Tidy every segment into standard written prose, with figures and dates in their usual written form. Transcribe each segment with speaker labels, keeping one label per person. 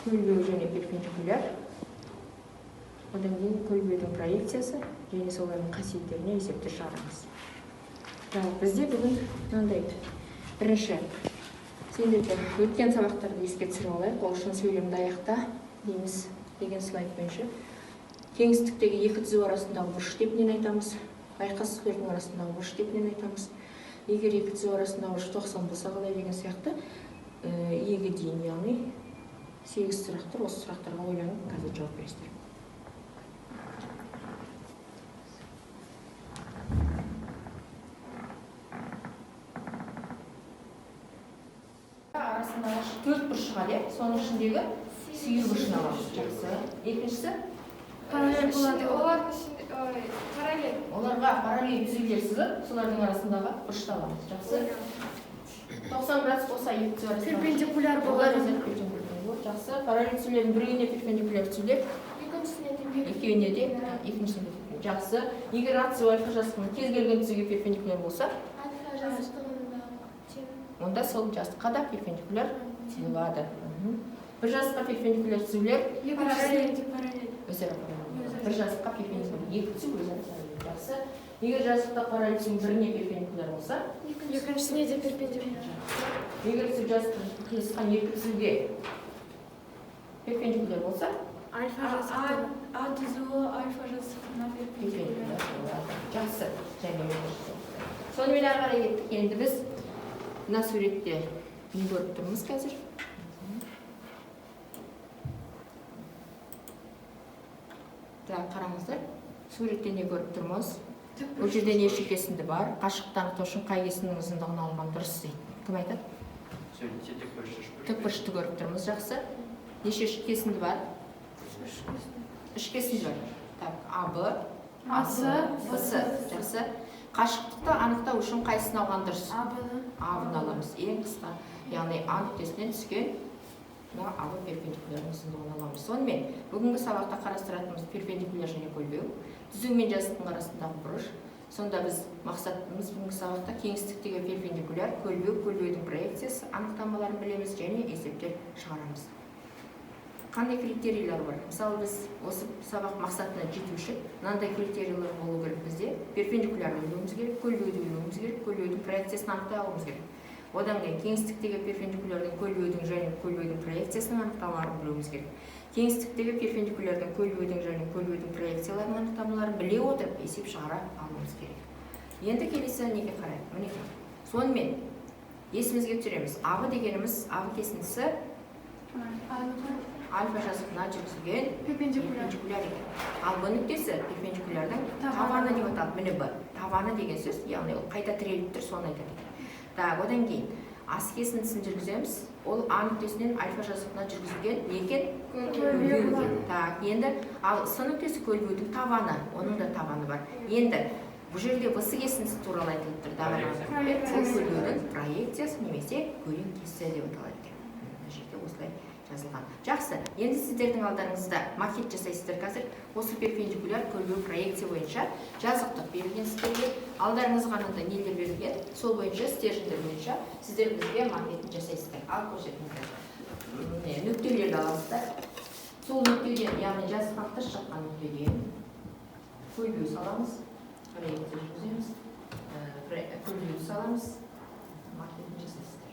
Speaker 1: Көлбеу және перпендикуляр. Одан кейін көлбеудің проекциясы және солардың қасиеттеріне есептер шығарамыз. Так, бізде бүгін мынандай бірінші сендерге өткен сабақтарды еске түсіріп алайық. Ол үшін сөйлемді аяқта дейміз деген слайд бойынша. Кеңістіктегі екі түзу арасындағы бұрыш деп нені айтамыз? Айқас түзулердің арасындағы бұрыш деп нені айтамыз? Егер екі түзу арасындағы бұрыш 90 болса қалай деген сияқты еге дейін, яғни 8 сұрақ тұр. Осы сұрақтарға ойланып қазір жауап бересіздер. Арасындағы төрт бұрыш шығады, иә? Соның ішіндегі сүйір бұрышын аламыз. Жақсы. Екіншісі?
Speaker 2: Параллель болады. Олардың ішінде параллель.
Speaker 1: Оларға параллель түзулер сызып, солардың арасындағы бұрышты аламыз. Жақсы. 90 градус болса екі түзу арасындағы
Speaker 2: Перпендикуляр
Speaker 1: олар
Speaker 2: болады.
Speaker 1: өзара перпендикуляр болады. Жақсы. Параллель түзулердің біреуіне перпендикуляр түзулер,
Speaker 2: Екіншісіне де
Speaker 1: екеуіне де, екіншісіне де. Жақсы. Егер А түзу альфа жазықтығының кез келген түзуге перпендикуляр болса,
Speaker 2: Альфа жазықтығында тең.
Speaker 1: онда сол жазыққа да перпендикуляр болады. Бір жазыққа перпендикуляр түзулер
Speaker 2: Екіншісіне де параллель.
Speaker 1: өзара параллель. Бір жазыққа перпендикуляр екі түзу өзара параллель. Жақсы. Егер жазықта параллель түзудің біріне перпендикуляр болса,
Speaker 2: Екіншісіне де перпендикуляр.
Speaker 1: Егер түзу жазықта қиылысқан екі түзуге перпендикуляр болса,
Speaker 2: Альфа жазықтығы. А түзуі альфа жазықтығына
Speaker 1: перпендикуляр болады. Жақсы. Және сонымен ары қарай кеттік. Енді біз мына суретте не көріп тұрмыз қазір? Так, қараңыздар. Суретте не көріп тұрмыз? Бұл жерде неше кесінді бар? Қашықтықты анықтау үшін қай кесіндінің ұзындығын алған дұрыс дейді. Кім айтады?
Speaker 3: Суретте тікбұрыш, үшбұрыш.
Speaker 1: Тікбұрышты көріп тұрмыз, жақсы. Неше кесінді бар? Үш кесінді бар. Так, АБ,
Speaker 2: АС,
Speaker 1: БС. Жақсы. Қашықтықты анықтау үшін қайсысын алған дұрыс?
Speaker 2: АБ-ны.
Speaker 1: АБ-ны аламыз. Ең қысқа, яғни А нүктесінен түскен мына АБ перпендикулярының ұзындығын аламыз. Сонымен бүгінгі сабақта қарастыратынымыз перпендикуляр және көлбеу, түзу мен жазықтың арасындағы бұрыш. Сонда біз мақсатымыз бүгінгі сабақта кеңістіктегі перпендикуляр, көлбеу, көлбеудің проекциясы анықтамаларын білеміз және есептер шығарамыз. Қандай критерийлер бар? Мысалы, біз осы сабақ мақсатына жету үшін мынандай критерийлер болу керек бізде. Перпендикулярды білуіміз керек, көлбеуді білуіміз керек, көлбеудің проекциясын анықтай алуымыз керек. Одан кейін кеңістіктегі перпендикулярдың, көлбеудің және көлбеудің проекциясының анықтамаларын білуіміз керек. Кеңістіктегі перпендикулярдың, көлбеудің және көлбеудің проекцияларының анықтамаларын біле отырып есеп шығара алуымыз керек. Енді келесі неге қарайық? Мінекей. Сонымен есімізге түсіреміз. АБ дегеніміз АБ кесіндісі альфа жазықтығына жүргізілген
Speaker 2: Перпендикуляр.
Speaker 1: перпендикуляр екен. Ал Б нүктесі перпендикулярдың
Speaker 2: Табаны.
Speaker 1: табаны деп аталады. Міне Б. Табаны деген сөз, яғни ол қайта тіреліп тұр, соны айтады екен. Так, одан кейін ас кесіндісін жүргіземіз. Ол А нүктесінен альфа жазықтығына жүргізілген не екен?
Speaker 2: Көлбеу
Speaker 1: екен. Так, енді ал С нүктесі көлбеудің табаны, оның да табаны бар. Енді бұл жерде Б С кесіндісі туралы айтылып тұр.
Speaker 2: Проекциясы.
Speaker 1: Ол көлбеудің проекциясы немесе көлеңкесі деп аталады екен. Мына жерде осылай жазылған. Жақсы. Енді сіздердің алдарыңызда макет жасайсыздар қазір. Осы перпендикуляр көлбеу проекция бойынша жазықтық берілген сіздерге. Алдарыңызға мынандай нелер берілген, сол бойынша стержендер бойынша сіздер бізге макетін жасайсыздар. Ал көрсетіңіздер. Міне, нүктелерді аласыздар. Сол нүктеден, яғни жазықтан тыс шыққан нүктеден көлбеу саламыз, проекция жүргіземіз, көлбеу саламыз, макетін жасайсыздар.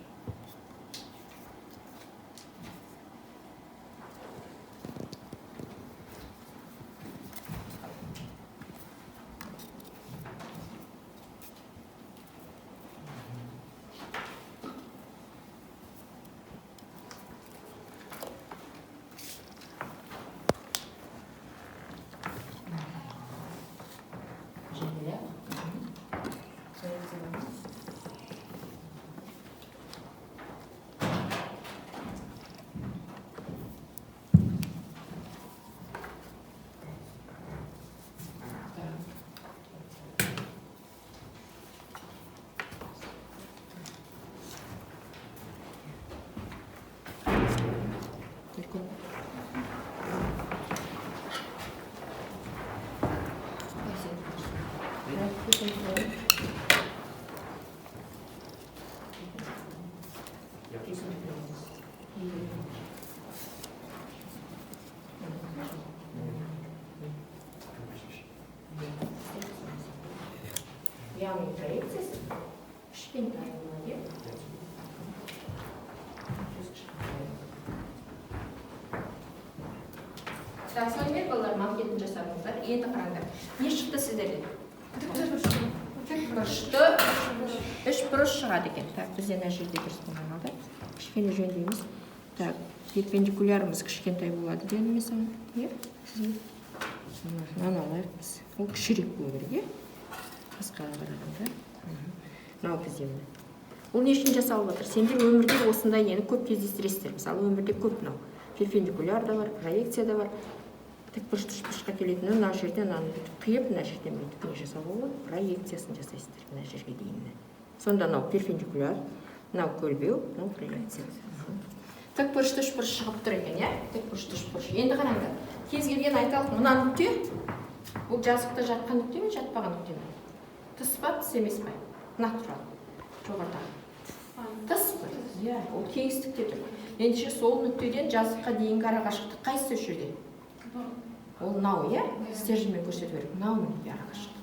Speaker 1: Жәмилә. Яғни проекциясы кішкентай болады, иә? Так, сонымен балалар макетін жасадыңыздар. Енді қараңдар. Не шықты сіздерде? Тікбұрышты үшбұрыш шығады екен. Так, бізде мына жерде дұрыс болмай қалды. Кішкене жөндейміз. Так, перпендикулярымыз кішкентай болады дедім мен саған. Иә? Мынаны алайық біз. Ол кішірек болу керек, иә? Қасқаға қарағанда. Мынау бізде міне. Ол не үшін жасалып отыр? Сендер өмірде осындай нені көп кездестіресіздер. Мысалы, өмірде көп мынау. Перпендикуляр да бар, проекция да бар. Тікбұрыш үшбұрышқа келетіні мына жерде мынаны бүйтіп қиып, мына жерден бүйтіп не жасауға болады? Проекциясын жасайсыздар мына жерге дейін. Сонда мынау перпендикуляр, мынау көлбеу, мынау проекция. Тікбұрышты үшбұрыш шығып тұр екен, иә? Тікбұрышты үшбұрыш. Енді қараңдар. Кез келген айталық мына нүкте, бұл жазықта жатқан нүкте ме, жатпаған нүкте ме? Тыс па, тыс емес пе? Мына туралы. Жоғарыдағы. Тыс па? Иә, ол кеңістікте тұр. Ендеше сол нүктеден жазыққа дейінгі арақашықтық қайсысы осы жерде? Ол мынау, иә? Стерженьмен көрсету керек. Мынау мінекей арақашықтық.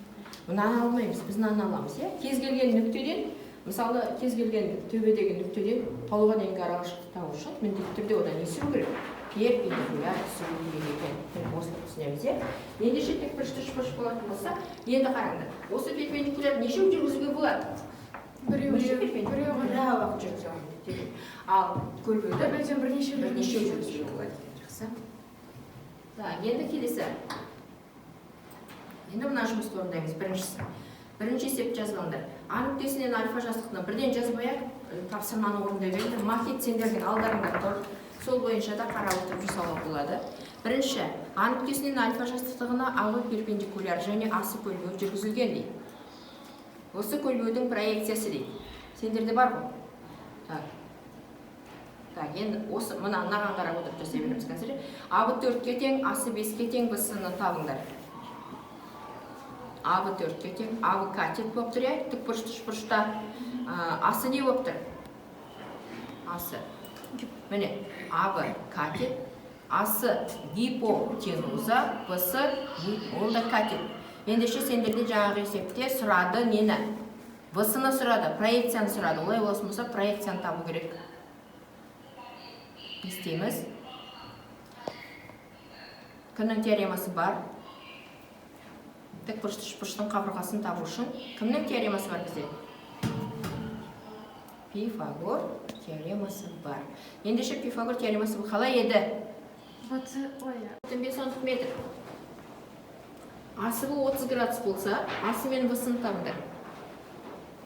Speaker 1: Мынаны алмаймыз, біз мынаны аламыз, иә? Кез келген нүктеден, мысалы, кез келген төбедегі нүктеден талға дейінгі арақашықтықты табу үшін міндетті түрде одан не түсіру керек? Перпендикуляр түсіру керек екен. Міне осыны түсінеміз, иә? Ендеше тікбұрышты үшбұрыш болатын болса, енді қараңдар. Осы перпендикуляр нешеу жүргізуге болады?
Speaker 2: Біреу
Speaker 1: ғана жүргізе алады. Ал көлбеуді бірнешеу жүргізуге болады екен. Жақсы. Так, енді келесі. Енді мына жұмысты орындаймыз. Біріншісі. Бірінші есеп жазғандар. А нүктесінен альфа жазықтығына бірден жазбай-ақ тапсырманы орындай беріңдер. Макет сендердің алдарыңда тұр. Сол бойынша да қарап отырып жасауға болады. Бірінші, А нүктесінен альфа жазықтығына АВ перпендикуляр және АС көлбеуі жүргізілген дейді. Осы көлбеудің проекциясы дейді. Сендерде бар ғой? Так. Так, енді осы мына мынаған қарап отырып жасай береміз қазір. АВ 4-ке тең, АС 5-ке тең, БС-ны табыңдар. АВ 4-ке тең, АВ катет болып тұр, иә? Тікбұрышты үшбұрышта. АС не болып тұр? АС. Міне, АВ катет, АС гипотенуза, БС ол да катет. Ендеше сендерде жаңағы есепте сұрады нені? БС-ны сұрады, проекцияны сұрады. Олай болсын болса, проекцияны табу керек. Не істейміз? Кімнің теоремасы бар? Тікбұрышты үшбұрыштың қабырғасын табу үшін кімнің теоремасы бар бізде? Пифагор теоремасы бар. Ендеше Пифагор теоремасы бұл қалай еді? 0,5 метр. Асы бұл 30 градус болса, асы мен В-сын табыңдар.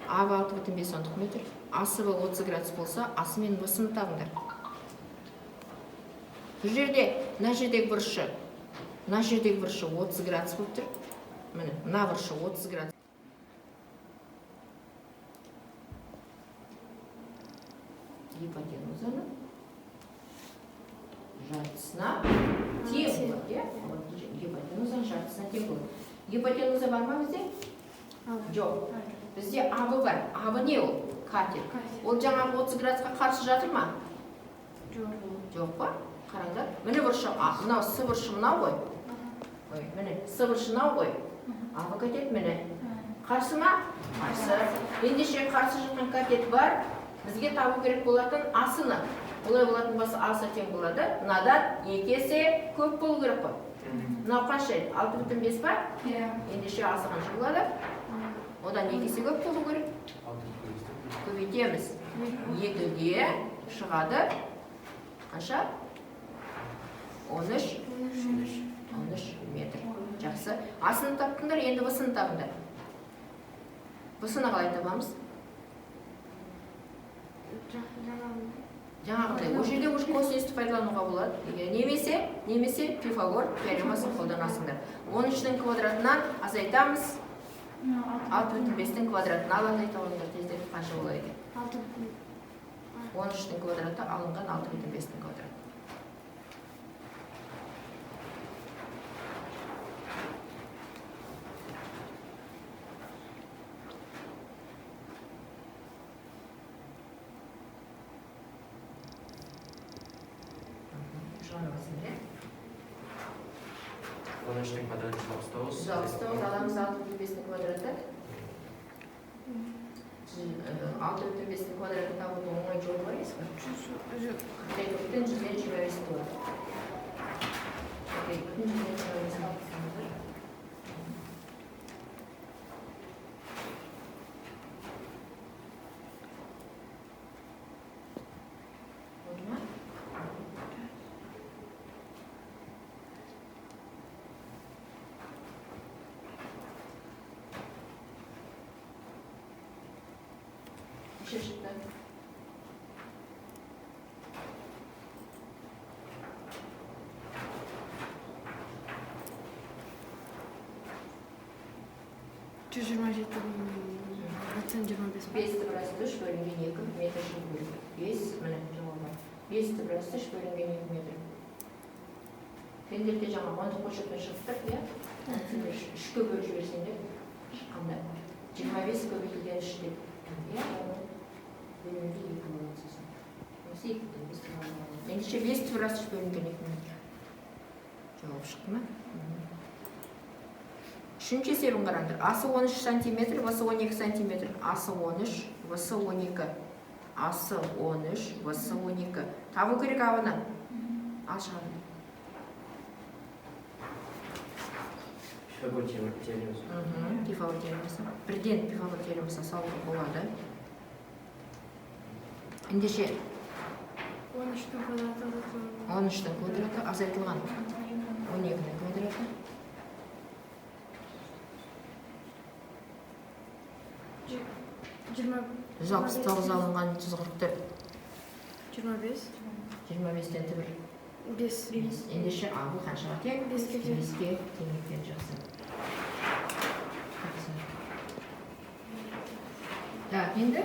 Speaker 1: АВ 6,5 метр. Асы бұл 30 градус болса, асы мен В-сын табыңдар. Бұл жерде, мына жердегі бұрышы, мына жердегі бұрышы 30 градус болып тұр. Міне, мына бұрышы 30 градус. Гипотенузаның жартысына тең болады, иә? Гипотенузаның жартысына тең болады. Гипотенуза бар ма бізде? Жоқ. Бізде АВ бар. АВ не ол? Катет. Ол жаңағы 30 градусқа қарсы жатыр ма?
Speaker 2: Жоқ.
Speaker 1: Жоқ па? Қараңдар. Міне бұрышы, мынау С бұрышы мынау ғой. Ой, міне С бұрышы мынау ғой. АВ катет міне. Қарсы ма? Қарсы. Ендеше қарсы жатқан катет бар. Бізге табу керек болатын асыны. Олай болатын болса асы тең болады. Мынадан 2 есе көп болу керек қой. Мынау қанша еді? 6,5 па?
Speaker 2: Иә.
Speaker 1: Ендеше асы қанша болады? Одан 2 есе көп болу керек. Көбейтеміз. 2-ге шығады. Қанша? 13 метр. Жақсы. Асыны таптыңдар, енді В-сын табыңдар. В-сыны қалай табамыз? Жаңағыдай. Ол жерде уже косинусты пайдалануға болады. Немесе Пифагор теоремасын қолданасыңдар. 13-дің квадратынан азайтамыз. 6,5-тің квадратынан ал азайта алыңдар. Тездетіп қанша болады екен? 13-тің квадраты алынған 6,5-тің квадраты.
Speaker 3: 13-тің квадраты 169.
Speaker 1: 169 аламыз 6,5-тің квадраты. 6,5-тің квадратын табудың оңай жолы бар емес пе? 2,25 болады. 2,25 алып тастаңыздар. Болды ма? Неше шықты?
Speaker 2: 127,25.
Speaker 1: 5 түбір 3 бөлінген 2 метр шығу керек. 5, міне жауабы. 5 түбір 3 бөлінген 2 метр. Сендерде жаңа ондық бөлшекпен шығып тұр, иә? Сендер 3-ке бөліп жіберсеңдер шыққанда 25 көбейтілген 3 деп. Иә, оның бөлінуге 2 болады сосын. Осы 2,5 болады. Ендеше 5 түбір 3 бөлінген 2 метр. Жауап шықты ма? Үшінші есебін қараңдар. Асы 13 сантиметр, Всы 12 сантиметр. Асы 13, Всы 12. Асы 13, Всы 12. Табу керек абыны. Ал шығарыңдар.
Speaker 3: Пифагор теоремасы.
Speaker 1: Пифагор теоремасы. Бірден Пифагор теоремасын салуға болады. Ендеше
Speaker 2: 13-тің квадраты
Speaker 1: 13-тің квадраты азайтылған 12-нің квадраты. 169 алынған 144.
Speaker 2: 25.
Speaker 1: 25-тен түбір
Speaker 2: 5.
Speaker 1: 5. Ендеше А бұл қаншаға тең?
Speaker 2: 5-ке тең.
Speaker 1: 5-ке тең екен, жақсы. Жақсы. Так, енді?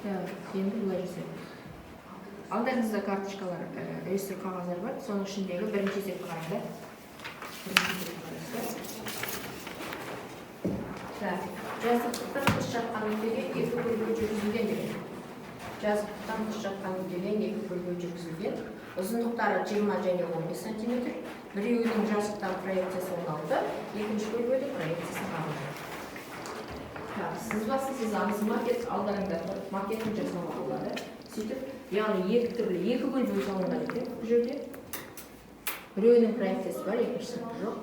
Speaker 1: Так, енді былай жасайық. Алдарыңызда карточкалар, реестр қағаздар бар. Соның ішіндегі бірінші есепті қараңдар. Бірінші есепті қараңыздар. Так, жазықтықтан тыс жатқан нүктеге екі көлбеу жүргізілген деген. Жазықтықтан тыс жатқан нүктеден екі көлбеу жүргізілген. Ұзындықтары 20 және 15 сантиметр. Біреуінің жазықтан проекциясы 16, екінші көлбеудің проекциясы 6. Так, сызбасын сызамыз, макет алдарыңда тұр, макетін жасауға болады. Сөйтіп, яғни екі түрлі, екі көлбеу салынған екен бұл жерде. Біреуінің проекциясы бар, екіншісінің жоқ.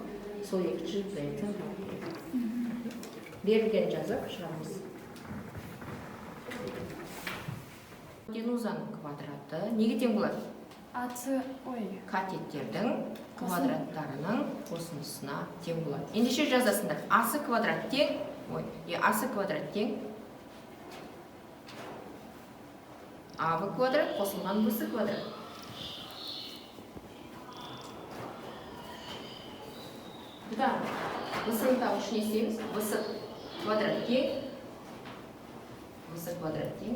Speaker 1: Сол екінші проекцияны табу керек. Берілген жазып шығарамыз. Гипотенузаның квадраты неге тең болады?
Speaker 2: АС, ой.
Speaker 1: Катеттердің квадраттарының қосындысына тең болады. Ендеше жазасыңдар. АС квадрат тең, ой, АС квадрат тең АВ квадрат қосылған БС квадрат. Да, БС-ны табу үшін не істейміз? БС квадрат тең, БС квадрат тең.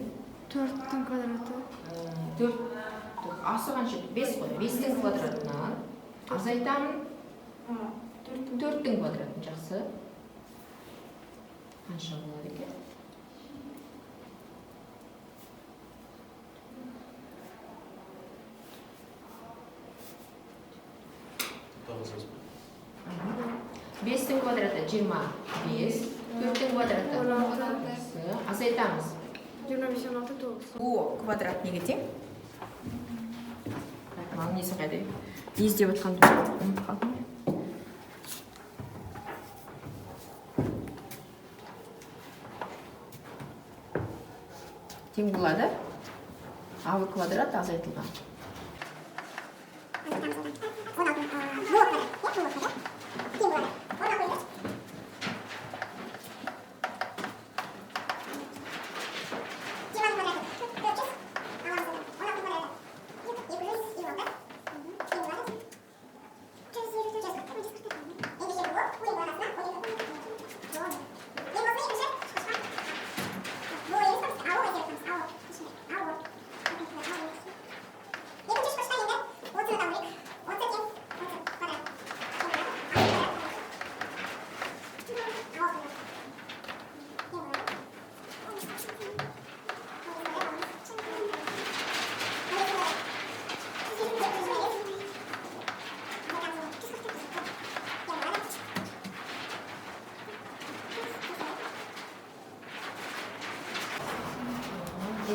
Speaker 2: 4-тің квадраты.
Speaker 1: 4, асы қанша? 5 қой. 5-тің квадратынан азайтамын. 4-тің квадратын, жақсы. Қанша болады екен?
Speaker 4: 9.
Speaker 1: 5-тің квадраты 25, 4-тің квадраты
Speaker 2: 16.
Speaker 1: Азайтамыз.
Speaker 2: 25, 16, 9.
Speaker 1: О квадрат неге тең? Так, мынаның несі қайда? Не іздеп отқанымды ұмытып қалдым. Тең болады. АВ квадрат азайтылған.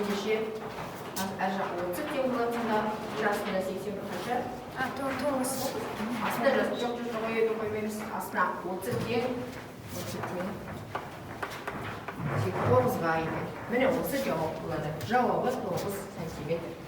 Speaker 1: Ендеше әр жақ 30 тең болады сонда. Жер астында 81 қанша?
Speaker 2: А, тоғыз.
Speaker 1: Астында жаз. Жоқ, жоқ, жоқ, қоя қоймаймыз. Астына 30 тең, 30 тең тек тоғызға екен. Міне, осы жауап болады. Жауабы 9 сантиметр.